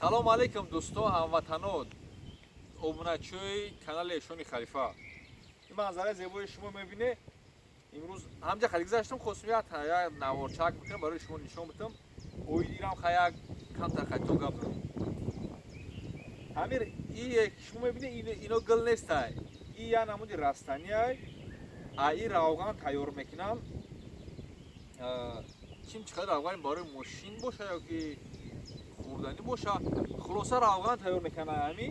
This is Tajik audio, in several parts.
Салом алейкум, дӯсто, ҳамватанон, обуначиҳои канали Эшони Халифа. Ин манзараи зебои шумо мебине. Имрӯз ҳамҷа хали гузаштам, хостум як наворчак бикунам, барои шумо нишон бидам. Оидирам ха як камтар хайтон гап занам. Ҳамир и шумо мебине, ино гул нестай. И як намуди растаниай. А и равған тайёр мекунам. Чим чӣ қадар равған барои мошин боша ё ки хӯрданӣ боша, хулоса равған тайёр мекунам. Ҳами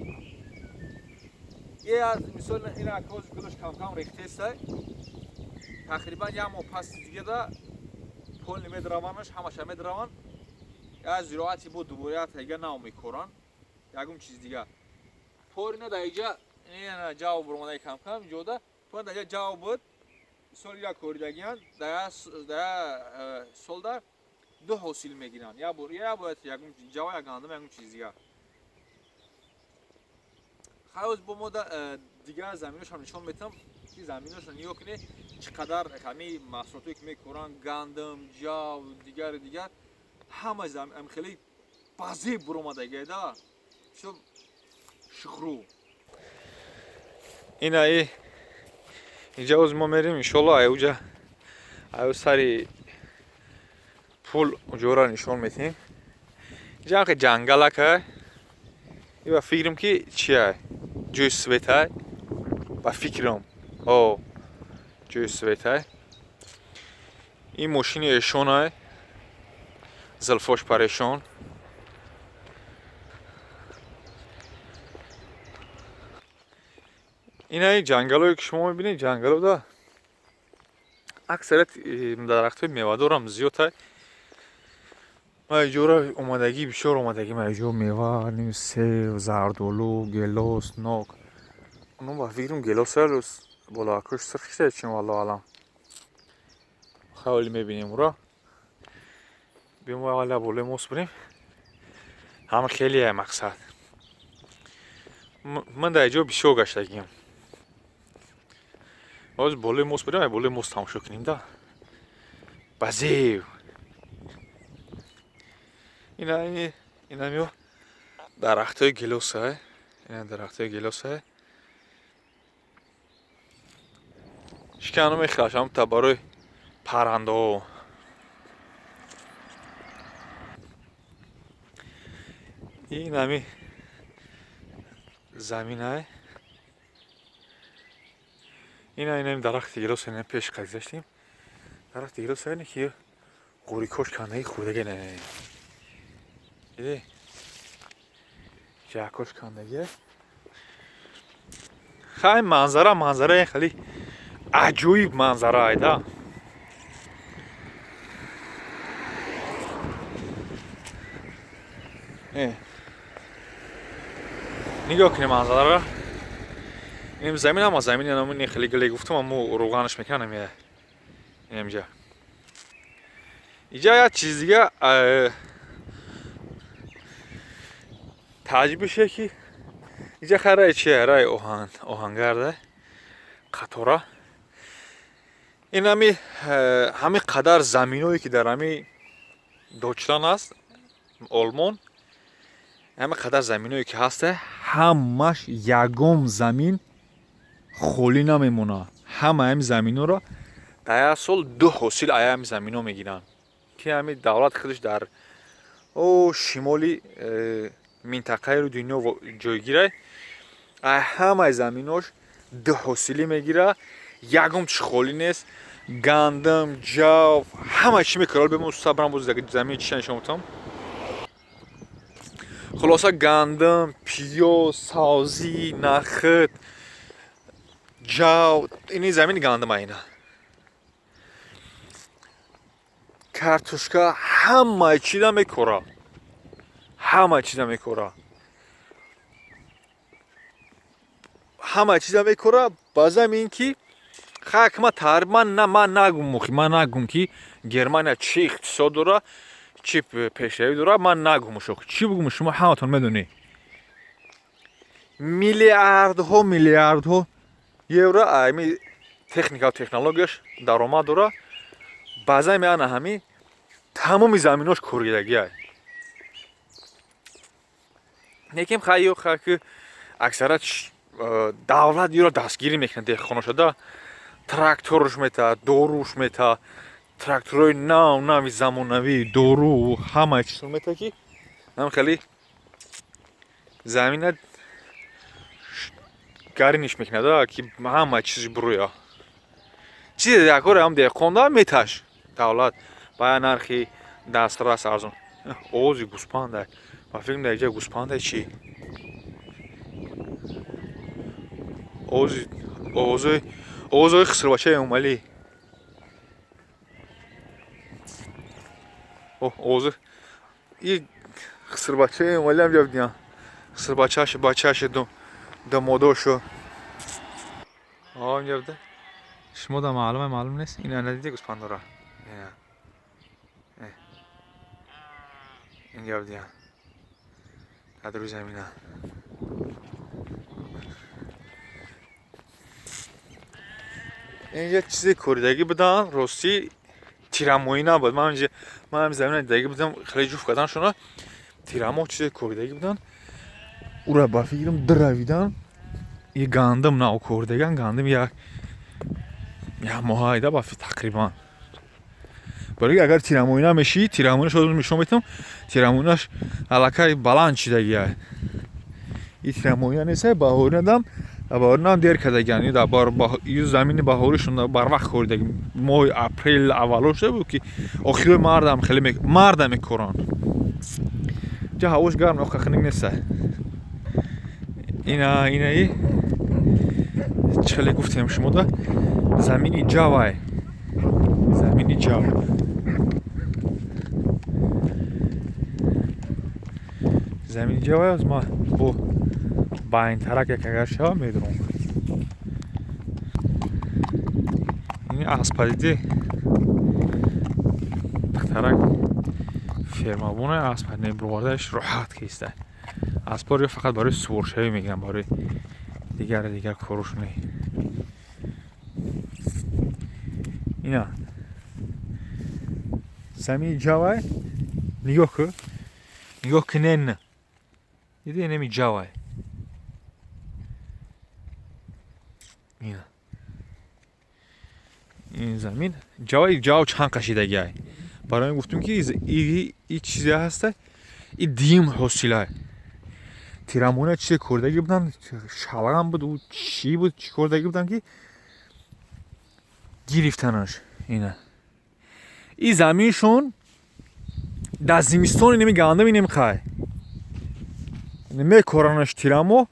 е аз мисол ина коз гулаш камкам рехтестай. Тақрибан як моҳ пас дигада полни медраванаш, ҳамаша медраван. Я зироати бо дубора тайга нав мекоран, ягон чиз дига. Порина дар иҷа ҷав буромадаи камкам иҷода порина дар иҷа ҷав буд. Соли як коридагиян дар солда ду ҳосил мегиранд. Як бор як бояд ягон ҷава, як гандум, ягон чиз дига. Хайоз бо мо дигар заминошам нишон метам, ки заминошро нигоҳ кунед, чӣ қадар ҳамин маҳсулотое ки мекоранд, гандум, ҷав, дигару дигар, ҳама хеле базеб буромадагида шо шухру. Ина и инҷа оз мо мерем, иншолло, аюҷа аю сари пул уҷора нишон метиҳем. Инҷа ҳам ҷангалака. И ба фикрам ки чия, ҷои светай, ба фикрам, о ҷои светай. Ин мошини эшонай, зилфош парешон. Инаи ҷангалое ки шумо мебинед, ҷангалода аксарият дарахтҳои мевадорам зиёдтай. Ма иҷора омадагӣ, бисёр омадагӣ. Ма иҷо мева, сев, зардолу, гелос, нок. Ну ба фикрам гелос болоакош сирх шуда чин, валлоҳу алам. Хавли мебинем ура. Биём аввала болои мост бирем. Ҳама хеле мақсад. Ман дар иҷо бисёр гаштагиам. Ҳозир болои мост бирем, болои мост тамошо кунем да. Базев. Ина инамиё дарахтҳои гелосай. Ина дарахтҳои гелосай. Шикану мехӯраш та барои паррандаҳо. Ин ҳами заминай. Ина инами дарахти гелос, ина пеш гузаштем. Дарахти гелос ина ки ғӯрикош кандаги хӯрдаги не. Диди? Ҷакош кандаги. Хай манзара, манзара хеле аҷоиб манзара айда. Нигоҳ кунем манзараро. Инам замин, ама замин инам хеле гиле гуфтам, аммо рӯғанаш мекунам я. Инамҷа. Иҷа як чиз дига таҷибише ки иҷа хай раи чия, раи оҳан, оҳангарда қатора. Ин ҳами қадар заминое ки дар ҳами Дочланд аст, Олмон, ҳами қадар заминое ки ҳаста, ҳамаш ягон замин холӣ намемонад. Ҳама ҳами заминҳоро дар як сол ду ҳосил ай ҳами заминҳо мегиранд, ки ҳами давлат худаш дар о шимоли минтақаи дунё ҷойгирай. Ай ҳамаи заминош ду ҳосилӣ мегирад, ягон чиз холӣ нест. Гандум, ҷав, ҳама чӣ мекунад. Бемо сабрам боз замини чиша нишон бутам. Хулоса гандум, пиёз, савзӣ, нахӯд, ҷав, ини замини гандум айна. Картошка, ҳамаи чиза мекора. Ҳамаи чиза мекора. Ҳамаи чиза мекора, ба замин ки хак ма таъриф ман на ман нагум, мухи ман нагум ки Германия чӣ иқтисод дора, чӣ пешравӣ дора, ман нагум шох. Чӣ бугум, шумо ҳаматон медонед. Миллиардҳо, миллиардҳо евро ами техника ва технологияш даромад дора. Баъзан меана ҳами тамоми заминош коргидагиай. Неким хайё ки аксарат давлат ёро дастгирӣ мекунад деҳқоношада, тракторш мета, доруш мета, тракторҳои нав нави замонавӣ, дору, ҳамаи чизро мета, ки нам хеле замина гариниш мекунад, ки ҳама чиз буруя. Чизе якоре ҳам деҳқонда меташ давлат ба я нархи дастрас, арзон. Овози гӯспанда, ба фикр дар ҷа гӯспанда чӣ овози, овозҳои хисрбачаи Эмомалӣ. Овози и хисрбачаи Эмомалӣ ҳам ҷа бидиям, хисрбачааш, бачааш, домодошо инҷа буда. Шумо да маълуме, маълум нест. Ина надиде гӯспандора, инҷа бидиям дар рӯи замина. Инҷа чизе коридагӣ будан, ростӣ тирамоҳӣ набуд. Ман ҳами замина дидагӣ будам, хеле ҷуфт кардан шуна, тирамоҳ чизе коридагӣ будан, ура ба фикрам диравидан. И гандум нав коридаган, гандум як моҳа айда ба тақрибан. Барои агар тирамоҳӣ намешӣ, тирамоҳинаш нишон метам, тирамоҳинаш аллакай баланд шидагия. И тирамоҳина нест, баҳоринадам, баҳоринам дер кардагиан. Ю замини баҳоришон барвақт коридаги, моҳи апрел аввало шуда буд, ки охирои мардам хеле марда мекоранд. Ҷа ҳавош гарм, оқа хунук неста. Ина инаи чӣ хеле гуфтем шумода, замини ҷавай, замини ҷав. Замини ҷавай аз ма бо байнтарак як агар шава медурам. Ин аспа диди, духтарак фермабона аспа небровардааш роҳат киста. Аспоро фақат барои суворшавӣ мегирам, барои дигар дигар корушоне. Ина замини ҷавай, нигоҳ кун, нигоҳ кунен, диди, инами ҷавай. Ина ин замин ҷавай, ҷав чанд кашидагиай. Барои ин гуфтем, ки и чизе ҳаста, и дим ҳосилай. Тирамоҳина чизе кордагӣ буданд, шалғам буд, ӯ чӣ буд, чӣ кордагӣ буданд, ки гирифтанаш. Ина и заминшон дар зимистон инами гандум инами қай мекоранаш, тирамоҳ,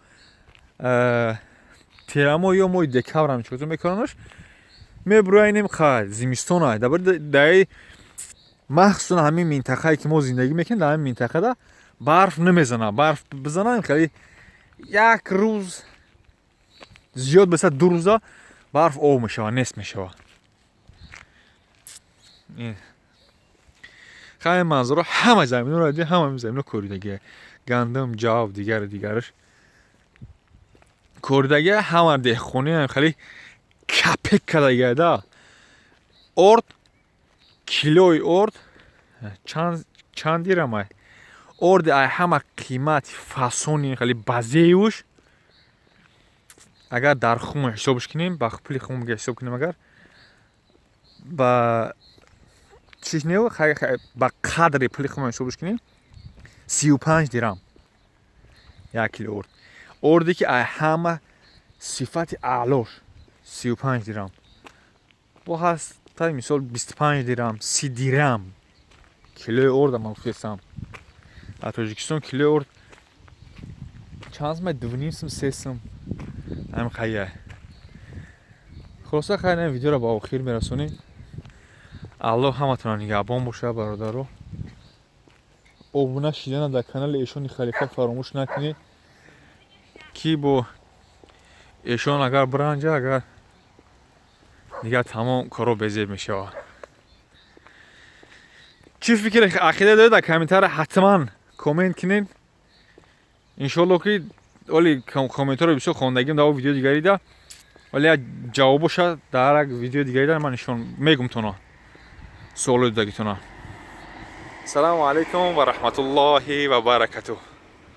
тирамоҳ ё моҳи декабрам чӣ мекоранаш, мебуроя инами қай зимистон ай. Даи махсусан ҳамин минтақае ки мо зиндагӣ мекунем, дар ҳамин минтақада барф намезана. Барф бизана хеле як рӯз, зиёд беса 2 рӯза барф об мешава, нест мешава. Хай манзаро, ҳама заминро диди, ҳама замино коридагия, гандум, ҷав, дигар дигараш коридагия, ҳама деҳқонӣ хеле капек кардагия да. Орд, килои орд чанд дирамай? Орди ай ҳама қимати фасони хеле базеюш, агар дар хум ҳисобш кунем, ба пули хум ҳисоб кунем, агар ба чиш не, ба қадри пули хум ҳисобш кунем, 35 дирам як кило орд. Орде ки ай ҳама сифати аълош 35 дирам. Бо ҳаст та мисол 25 дирам, 30 дирам килои орда ман гуфтестам. Дар Тоҷикистон килои орд чанд сум? 2,5 сум, 3 сум, ҳамин қайя. Хулоса, хайр, ин видеоро ба охир мерасонем. Аллоҳ ҳаматонро нигаҳбон бошад, бародаро. Обуна шидана дар канали Эшони Халифа фаромӯш накунед, ки бо эшон агар биранҷа, агар дигар тамом коро безеб мешавад. Чӣ фикр ақида доред, дар комментария ҳатман коммент кунед. Иншоалло, ки оли комментҳоро бисёр хондагим дар видеои дигарида, вале як ҷавобоша дар як видеои дигарида ман нишон мегумтона суолои додагитона. Салому алайкум ва раҳматуллоҳи ва баракатуҳ.